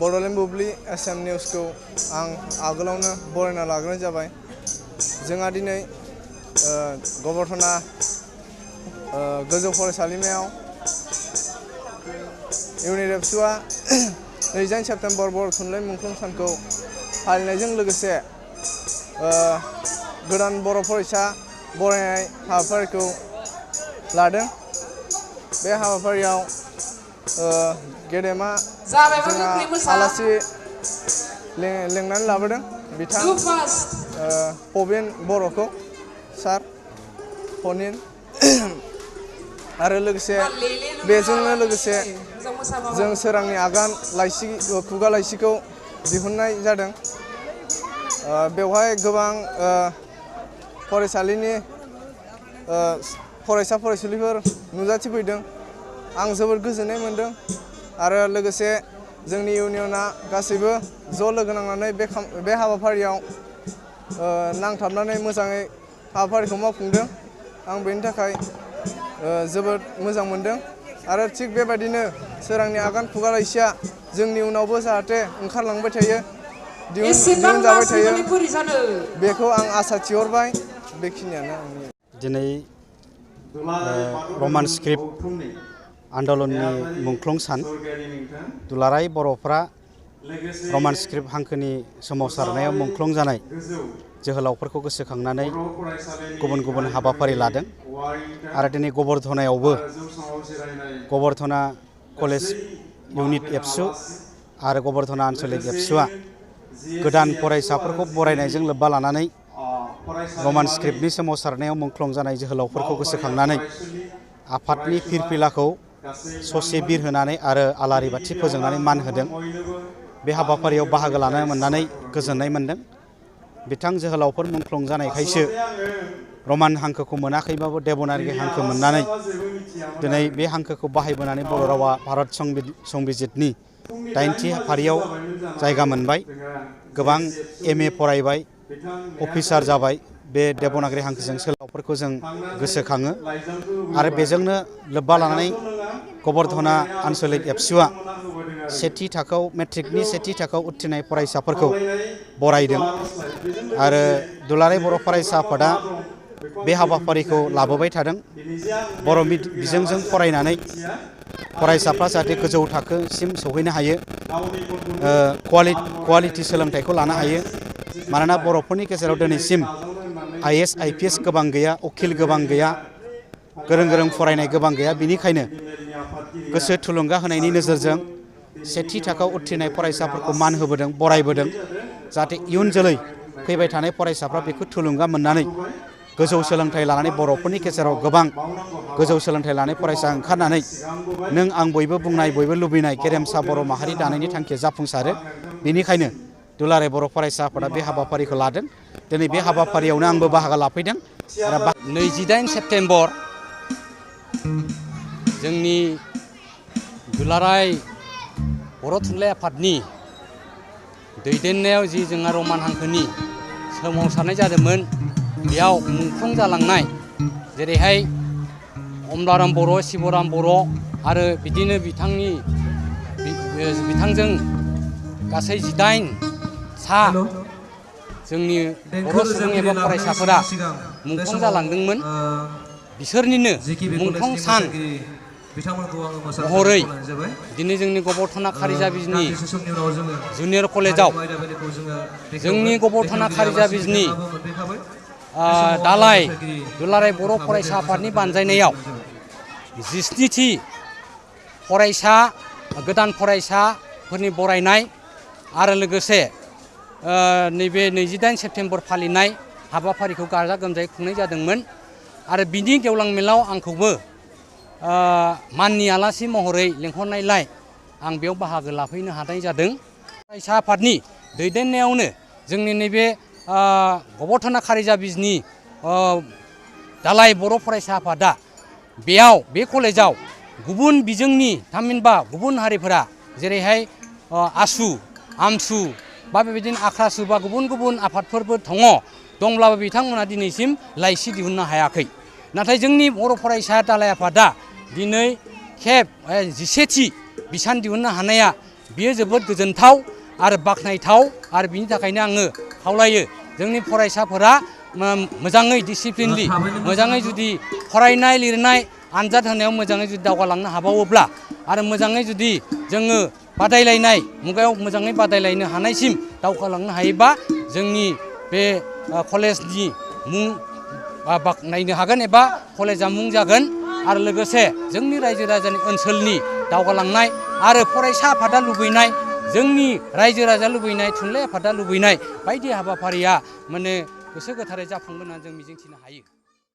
बड'लेण्ड बुब्लि SM निउसखौ आं आगोलावनो बरायना लाग्रोनाय जाबाय। जोंहा दिनै गबरधना गोजौ फरायसालिमायाव इउनिट एबसुआ 28 सेप्तेम्बर बर' थुनलाइ मुंख्लं सानखौ फालिनायजों लोगोसे गोदान बर' फरायसा बरायनाय हाबाफारिखौ लादों। बे हाबाफारियाव गेदेमा जोंहा आलासि लेंनानै लाबोदों बिथां पबिन बर'खौ सार पनिन आरो लोगोसे बेजोंनो लोगोसे जों सोरांनि आगान लाइसि खुगा लाइसिखौ दिहुननाय जादों। बेवहाय गोबां फरायसालिनि फरायसा फरायसुलिफोर नुजाथिफैदों। आं जोबोद गोजोननाय मोन्दों आरो लोगोसे जोंनि इउनियना गासैबो ज' लोगो नांनानै बे हाबाफारियाव नांथाबनानै मोजाङै हाबाफारिखौ मावफुंदों। आं बेनि थाखाय जोबोद मोजां मोनदों आरो थिग बेबायदिनो सोरांनि आगान खुगा लाइसिया जोंनि उनावबो जाहाथे ओंखारलांबाय थायो, दिहुनजाबाय थायो, बेखौ आं आसा थिहरबाय। बेखिनियानो आंनि दिनै रमान स्क्रिप्ट आन्दलननि मुंख्लं सान। दुलाराय बर'फ्रा रमान स्क्रिप्ट हांखोनि सोमावसारनायाव मुंख्लं जानाय जोहोलावफोरखौ गोसोखांनानै गुबुन गुबुन हाबाफारि लादों आरो दिनै गबरधनायावबो गबरधना कलेज इउनिट एबसु आरो गबरधना आन्चलिक एबसुआ गोदान फरायसाफोरखौ बरायनायजों लोब्बा लानानै रमान स्क्रिप्टनि सोमावसारनायाव मुंख्लं जानाय जोहोलावफोरखौ गोसोखांनानै आफादनि फिरफिलाखौ ससे बिर होनानै आरो आलारि बाथि फोजोंनानै मान होदों। बे हाबाफारियाव बाहागो लानो मोननानै गोजोननाय मोन्दों। बिथां जोहोलावफोर मुंख्लं जानायखायसो रमान हांखोखौ मोनाखैबाबो देबनागरि हांखो मोननानै दिनै बे हांखोखौ बाहायबोनानै बर' रावा भारत संबिजितनि 80थि फारियाव जायगा मोनबाय। गोबां MA फरायबाय, अफिसार जाबाय। बे देबनागरि हांखोजों सोलावफोरखौ जों गोसोखाङो आरो बेजोंनो लोब्बा लानानै गबरधना आन्चलिक एबसुआ सेथि थाखोआव मेट्रिकनि सेथि थाखोआव उथ्रिनाय फरायसाफोरखौ बरायदों आरो दुलाराय बर' फरायसा आफादा बे हाबाफारिखौ लाबोबाय थादों। बर' बिजोंजों फरायनानै फरायसाफ्रा जाहाथे गोजौ थाखोसिम सौहैनो हायो, क्वालिटि सोलोंथाइखौ लानो हायो। मानोना बर'फोरनि गेजेराव दिनैसिम IAS IPS गोबां गैया, उखिल गोबां गैया, गोरों गोरों फरायनाय गोबां गैया। बिनिखायनो गोसो थुलुंगा होनायनि नोजोरजों सेथि थाखोआव उथ्रिनाय फरायसाफोरखौ मान होबोदों, बरायबोदों, जाहाथे इयुन जोलै फैबाय थानाय फरायसाफ्रा बेखौ थुलुंगा मोननानै गोजौ सोलोंथाइ लानानै बर'फोरनि गेजेराव गोबां गोजौ सोलोंथाइ लानाय फरायसा ओंखारनानै नों आं बयबो बुंनाय, बयबो लुबैनाय गेरेमसा बर' माहारि दानायनि थांखिया जाफुंसारो। बेनिखायनो दुलाराय बर' फरायसा आफादा बे हाबाफारिखौ लादों। दिनै बे हाबाफारियावनो आंबो बाहागो लाफैदों आरो 28 सेप्तेम्बर जोंनि दुलाराय बर' थुनलाइ आफादनि दैदेननायाव जि जोंहा रमान हांखोनि सोमावसारनाय जादोंमोन, बेयाव मुंख्लं जालांनाय जेरैहाय अमलाराम बर', शिबराम बर' आरो बिदिनो बिथांजों गासै 18 सा जोंनि बर' सुबुं एबा फरायसाफोरा मुंख्लं जालांदोंमोन। बिसोरनिनो मुंख्लं सान महरै दिनै जोंनि गबरधना खारिजा बिजनि जुनियर कलेजाव जोंनि गबरधना खारिजा बिजनि दालाय दुलाराय बर' फरायसा आफादनि बानजायनायाव 17थि फरायसा गोदान फरायसाफोरनि बरायनाय आरो लोगोसे नैबे 28 सेप्तेम्बर फालिनाय हाबाफारिखौ गाजा गोमजायै खुंनाय जादोंमोन आरो बिनि गेवलां मेलाव आंखौबो माननि आलासि महरै लेंहरनायलाय आं बेयाव बाहागो लाफैनो हानाय जादों। फरायसा आफादनि दैदेननायावनो जोंनि नैबे गबरधना खारिजा बिजनि दालाय बर' फरायसा आफादा बे कलेजाव गुबुन बिजोंनि थामहिनबा गुबुन हारिफोरा जेरैहाय आसु, आमसु बा बेबायदिनो आख्रासु बा गुबुन गुबुन आफादफोरबो दंब्लाबो बिथांमोना दिनैसिम लाइसि दिहुननो हायाखै। नाथाय जोंनि बर' फरायसा दालाय आफादा दिनै खेब 11थि बिसान दिहुननो हानाया बियो जोबोद गोजोनथाव आरो बाख्नायथाव आरो बिनि थाखायनो आङो खावलायो जोंनि फरायसाफोरा मोजाङै डिसिप्लिनलि मोजाङै जुदि फरायनाय लिरनाय आनजाद होनायाव मोजाङै जुदि दावगालांनो हाबावोब्ला आरो मोजाङै जुदि जोङो बादायलायनाय मुगायाव मोजाङै बादायलायनो हानायसिम दावगालांनो हायोबा जोंनि बे कलेजनि मुं बाख्नायनो हागोन एबा कलेजा मुं जागोन आरो लोगोसे जोंनि रायजो राजानि ओनसोलनि दावगालांनाय आरो फरायसा आफादा लुबैनाय जोंनि रायजो राजा लुबैनाय थुनलाइ आफादा लुबैनाय बायदि हाबाफारिया माने गोसो गोथारै जाफुंगोन होननानै जों मिजिंथिनो हायो।